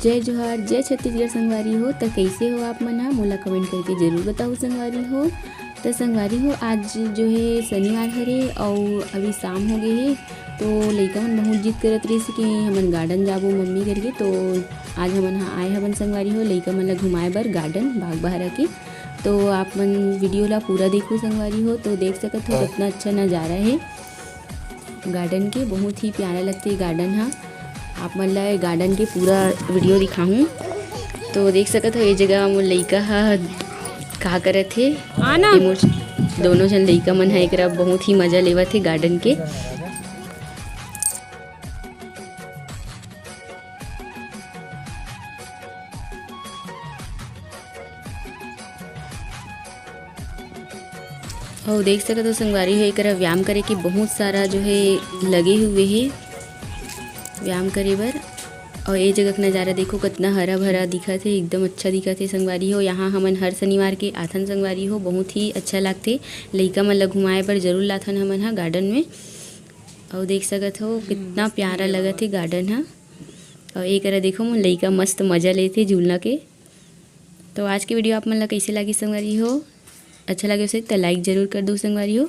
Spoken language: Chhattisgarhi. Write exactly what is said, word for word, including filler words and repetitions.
जय जोहार, जय छत्तीसगढ़ संगवारी हो। त कइसे हो आप मन ह? मोला कमेंट करके जरूर बताओ संगवारी हो। त संगवारी हो, आज जो है शनिवार हरे अउ अभी शाम हो गए हे, तो लइका मन बहुत जिद करत रहिस कि हमन गार्डन जाबो मम्मी करके। तो आज हमन ह आए हवन संगवारी हो लइका मन ला घुमाए बर गार्डन बाग बहरा के। तो आप मन वीडियो ला पूरा देखो संगवारी हो, तो देख सकत हो कितना अच्छा नज़ारा है गार्डन के। बहुत ही प्यारा लगथे गार्डन ह। आप मन ला गार्डन के पूरा वीडियो दिखाहूँ। तो देख सकत हो ये जगह मोर लइका ह का करत हे। आना। ये मोर दोनों झन लइका मन ह एकरा बहुत ही मजा लेवत हे गार्डन के। अउ देख सकत हो संगवारी हो, एकरा व्यायाम करे के बहुत सारा जो है लगे हुए हे व्यायाम करे बर। और ये जगह के नज़ारा देखो, कितना हरा भरा दिखत हे, एकदम अच्छा दिखत हे संगवारी हो। यहाँ हमन हर शनिवार के आथन संगवारी हो, बहुत ही अच्छा लागथे। लइका मन ला घुमाए बर जरूर लाथन हमन ह गार्डन में। और देख सकत हो कितना प्यारा लगत हे गार्डन ह। और ये करा देखो, मोर लइका मस्त मजा लेथे झूलना के। तो आज के वीडियो आप मन ला कइसे लागिस संगवारी हो? अच्छा लगे से त लाइक जरूर कर दो संगवारी हो।